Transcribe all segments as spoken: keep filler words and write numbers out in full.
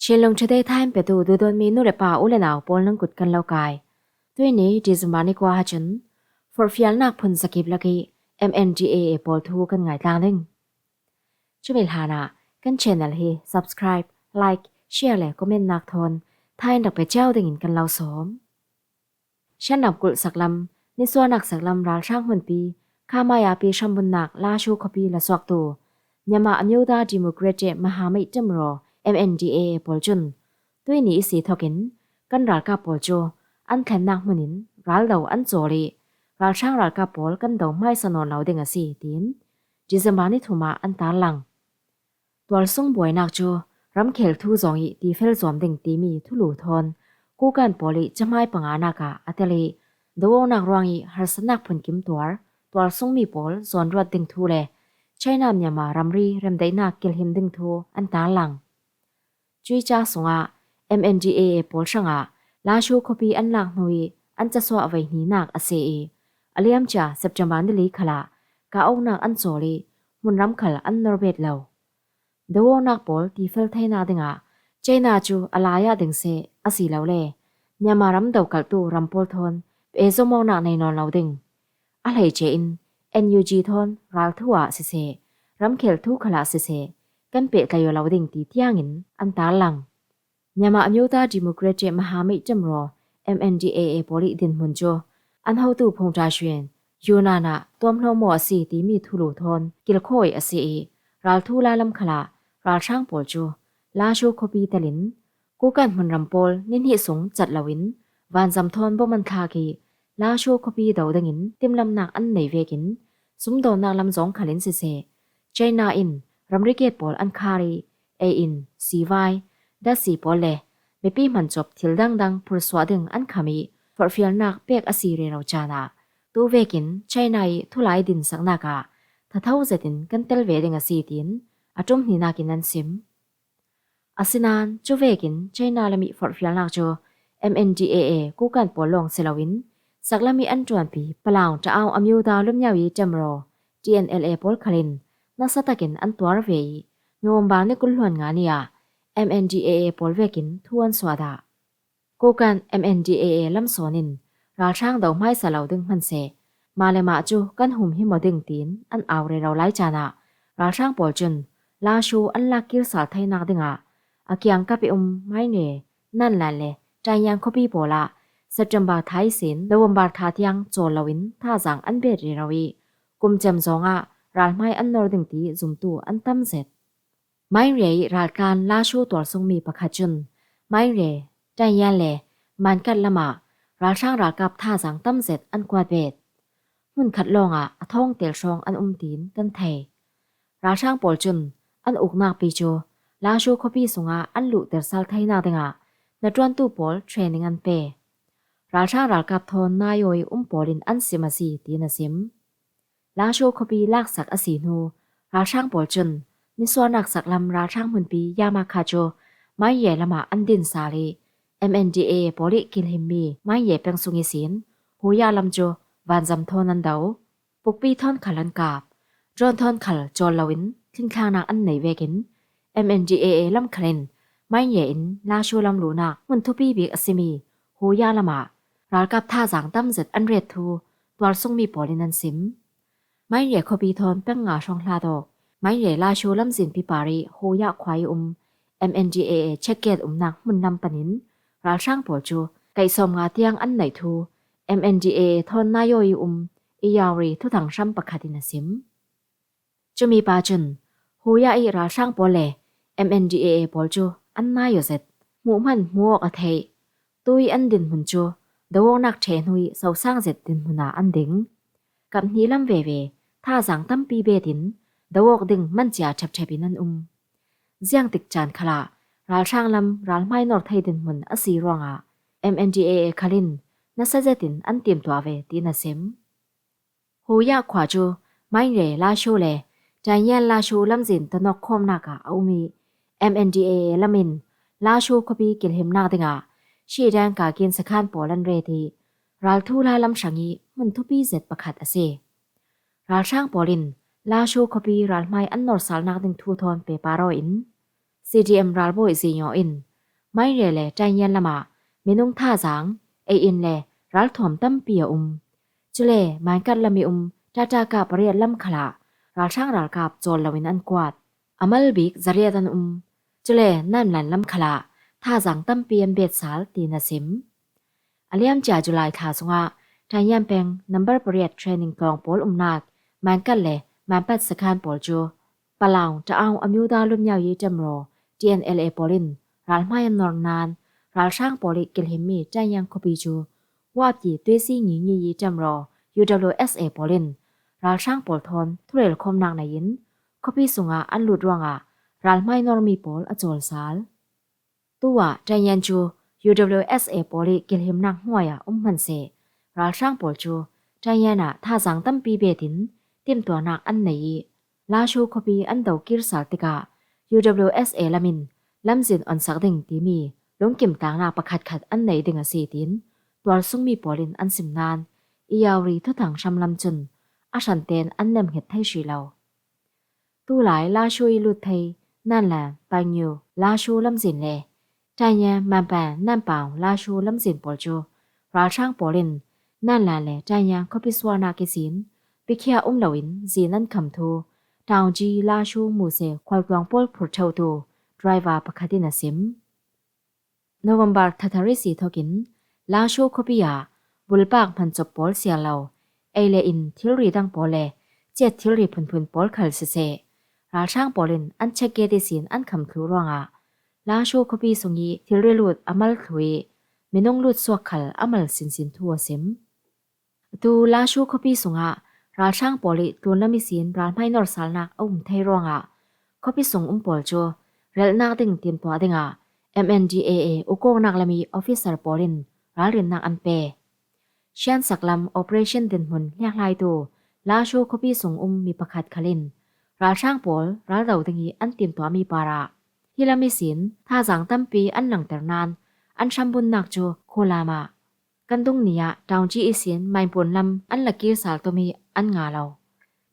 Chinlung Today thain petu duhdawtmi nu le pa u le nau pawl nang kut kan lo kai. Tuini December ni kua ha cun forhfialnak phun zakip lak ih M N D A A pawl thu kan ngaitlang ding. Cumi hlanah kan channel hi subscribe, like, share le comment nak thawn thain rak pe cio dingin kan lo sawm. Shan ramkulh saklam, nisuahnak saklam ralhrang hmunpi, Khamaya pi hramhmunnak Lashu khuapi lasuaktu Myanmar Amyotha Democratic Mahamait Temraw, M N D A A pawl cun tuini ih si thokin kan ralkap pawl cu an thlennak hmunin raldo an cawl ih ralhrang ralkap pawl kan do hmaisa nawn lo ding a si, tiin December ni thum ah an tarlang. Tualsung buainak cu ramkhel thu zong ih tifel zuam ding timi thulu thawn Kukan pawl ih cahmai panganak ah a tel ih do-awknak ruangih harsatnak phunkim tuar tualsungmi pawl zawnruat ding thu le China Myanmar ramri remdaihnak kilhim ding thu an tarlang. Cuih ca sungah M N D A A pawl hrangah Lashu khuapi an lak hnu ih an casuah veihninak a si ih a liamcia September ni li khalah kah-awknak an cawl ih hmunram khal an norbet lo. Do-awknak pawl tifel theinak dingah China cu a lai ah ding seh asilole Myanmar ram dokaltu ram pawl thawn pehzom awknak nei nawn lo ding. A hleice in N U G thawn ralthu ah siseh, ramkhel thu khalah siseh, kan pehtlaih aw lo ding ti tiangin an tarlang. Myanmar Amyotha Democratic Mahamait Temraw, M N D A A pawl ih dinhmun cu an hotu Phung Tashwin Yunnan ah tuamhlawm aw a si timi thulu thawn kilkhawi a si ih ralthu lailam khalah ralhrang pawl cu Lashu khuapi telin Kukan hmunram pawl nihnih sung cat loin vanzam thawn bom an thlak ih Lashu khuapi do dingin timlamnak an nei vekin sumdawnnak lam zong khalin siseh, China in ramri gate pawl an khar ih ei in, sivai, datsi pawl le mipi hman cuap thil dangdang phursuah ding an kham ih forhfialnak pek a si rero caan ah tu vekin China ih thulai dinsaknak ah thatho zetin kan tel ve ding a si, tiin a ṭumhninak in an sim. Asinain cuvekin China lam ih forhfialnak cu M N D A A Kukan pawl lawng si loin saklam ih an ṭuanpi Palau Ṭaau Amyotha Lumyawi Temraw, T N L A pawl khalin nasa takin an tuar ve ih November ni kul hluan nga ni ah M N D A A pawl vekin thu an suah dah. Kukan M N D A A lamsawn in ralhrang do hmaisa lo ding hmanseh, mah le mah cu kan humhim aw ding tiin an au rero lai caan ah ralhrang pawl cun Lashu an lak kir sal theinak dingah a kiangkap ih um Maine, Nanlan le Taingian khuapi pawl ah September tha ihsin November tha tiang cawl loin thazaang an bet rero ih kum cem zawngah ralhmai an nor ding ti zumtu an tam zet. Maine ih raltlan Lashu tualsungmi pakhat cun Maine, Taingian le Mankat lamah ralhrang ralkap thazaang tam zet an kuat bet. Hmunkhat lawngah a thawng tel hrawng an um tiin kan thei. Ralhrang pawl cun an uknak pi cu Lashu khuapi sungah an luhter sal theinak dingah hnaṭuantu pawl training an pe. Ralhrang ralkap thawn nai aw ih um pawl in an sim a si, tiin a sim. Lashu khuapi laksak a si hnu, ralhrang pawl cun nisuahnak saklam ralhrang hmunpi Yama kha cu Maine lamah an din sal ih M N D A A pawl ih kilhimmi Maine peng sung ihsin Huya lam cu vanzam thawn an do. Pukpi thawn khal an kap. Drone thawn khal cawl loin thlingthlaknak an nei vekin M N D A A lam khalin Maine in Lashu lam luhnak hmun thupi bik a simi Huya lamah ralkap thazaang tam zet an ret thu tualsungmi pawl in an sim. Maine khuapi thawn peng nga hrawng hla tawk Maine Lashu lamzinpi par ih Huya khua ih um M N D A A check gate umnak hmun lam panin ralhrang pawl cu kaih sawm nga tiang an neih thu M N D A A thawn nai aw ih um Iyauri thuthang hram pakhat in a sim. Cumi pa cun Huya ih ralhrang pawl le M N D A A pawl cu an nai aw zet. Hmuh hman hmuh awk a theih. Tu ih an dinhmun cu do-awknak ṭheh hnu ih sosang zet dinhmun ah an ding. Kap hnih lam veve thazaang tampi bet in do-awk ding man cia ṭhepṭhep in an um. Ziangtik caan khalah ralhrang lam ralhmai nor thei dinhmun a si ruangah M N D A A khal in nasa zetin an timtuah ve, tiin a sim. Huya khua cu Maine Lashu le Taingian Lashu lamzin tanawk khawmnak ah a um ih M N D A A lam in Lashu khuapi kilhimnak dingah Shidan kakin sakhan pawl an ret ih ralthu lailam hrang ih hmun thupi zet pakhat a si. Ralhrang pawl in Lashu khuapi ralhmai an norsalnak ding thu thawn pehpar aw in C D M ralbawi Zinyaw in Maire le Tainyan lamah minung thazaang, ei-in le ralthuam tampi a um. Cule Mankat lam i um Tataka pariat lam khalah ralhrang ralkap cawl loin an kuat. A mal bik zariat an um. Cule Nanlan lam khalah thazaang tampi an bet sal, tiin a sim. A liamcia July thla sungah Tainyan peng number pariat training tlawng pawl umnak Mankat le Manpat sakhan pawl cu Palau Taau Amyuda Lumyau Yi Temraw, T N L A, pawl in ralhmai an nor nain ralhrang pawl i kilhimmi Tainyan khuapi cu Wapyi Tuisi Ngi Ngi Yi Temraw, U W S A, pawl in ralhrang pawl thawn thurel khawmnak nei in khuapi sungah an lut ruangah ralhmai normi pawl a cawl sal. Tuah Tainyan cu U W S A pawl i kilhimnak hnuai ah um hman seh, ralhrang pawl cu Tainyan ah thazaang tampi bet in timtuahnak an nei i Lashu khuapi an do kir sal tikah U W S A lam in lamzin onsak ding timi lungkim tlangnak pakhatkhat an nei ding a si, tiin tualsungmi pawl in an sim nain Irrawaddy thuthang hram lam cun a hrantein an nemhnget thei hrih lo. Tulai Lashu i lut thei Nanlan, Pangyu, Lashu lamzin le Tainyan, Manpan, Nanpau, Lashu lamzin pawl cu ralhrang pawl in Nanlan le Tainyan khuapi sualnak ihsin biakhia um loin zin an kham thu Taungji Lashu Muse khualtluang pawl phurṭhotu driver pakhat in a sim. November thathar ihsi thokin Lashu khuapi ah bulpak hmancop pawl siar lo, ei le in thilri dang pawl le ciat thilri phunphun pawl khal siseh, ralhrang pawl in an check gate ihsin an kham thluh ruangah Lashu khuapi sung i thilri lut a mal thluh i minung lut suak khal a mal sinsin thu a sim. Atu Lashu khuapi sungah ralhrang pawl i tlunlam ihsin ralhmai nor salnak a um thei ruangah khuapi sung um pawl cu relhnak ding timtuah dingah M N D A A ukawknak lam i officer pawl in ralrinnak an pe. Siansak lam operation dinhmun hliakhlaitu Lashu khuapi sung um mi pakhat khal in ralhrang pawl raldo ding i an timtuahmi parah hi lam ihsin thazaang tampi an langter nain an hrambunnak cu khualam ah kan dung ni ah Taungji ihsin Mainpun lam an la kir sal tum i an nga lo.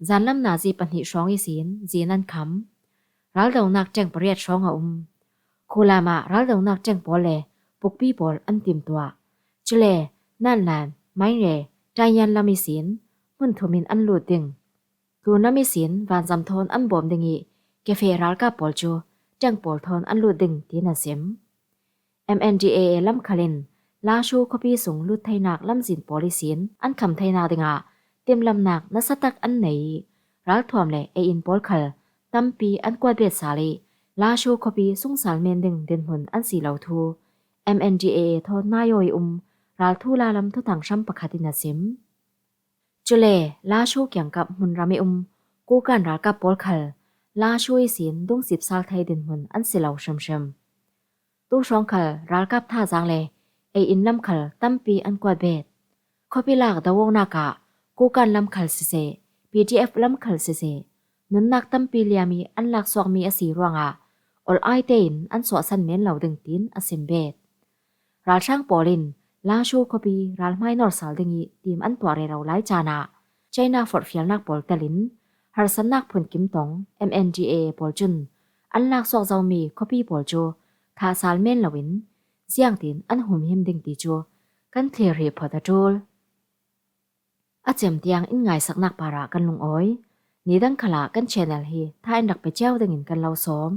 Zanlam nazi pahnih hrawng ihsin zin an kham. Raldonak ṭeng pariat hrawng a um. Khualam ah raldonak ṭeng pawl le pukpi pawl an timtuah. Cule Nanlan, Maire, Tainyan lam ihsin hmun thum in an lut ding. Tlunlam ihsin vanzam thawn an bawm ding i cafe ralkap pawl cu ṭeng pawl thawn an lut ding, tiin a sim. M N D A A lam khal in Lashu khuapi sung lut theinak lamzin pawl ihsin an kham theinak dingah timlamnak nasatak an nei i ralthuam le ei-in pawl khal tampi an kuat bet sal i Lashu khuapi sungsal men ding dinhmun an si lo thu M N D A A thawn nai aw i um ralthu lalam thuthang hram pakhat in a sim. Cule Lashu kiangkap hmunram i um Kukan ralkap pawl khal Lashu ihsin dungsip sal thei dinhmun an si lo hrimhrim. Tu hrawng khal ralkap thazaang le ei-in lam khal tampi an kuat bet. Khuapi lak do awknak ah Kukan lam khal siseh, P D F lam khal siseh, nunnak tampi liam i an laksuakmi a si ruangah ol ai tein an suahsan men lo ding, tiin a sim bet. Ralhrang pawl in Lashu khuapi ralhmai nor sal ding i tim an tuah rero lai caan ah China forhfialnak pawl telin harsatnak phunkim tong M N D A A pawl cun an laksuak zomi khuapi pawl cu thahsal men loin ziangtin an humhim ding ti cu kan thlir hi phawt a ṭul. A cem tiang in ngaisaknak parah kan lungawi. Nidang khalah kan channel hi tha in rak pe cio dingin kan lo sawm.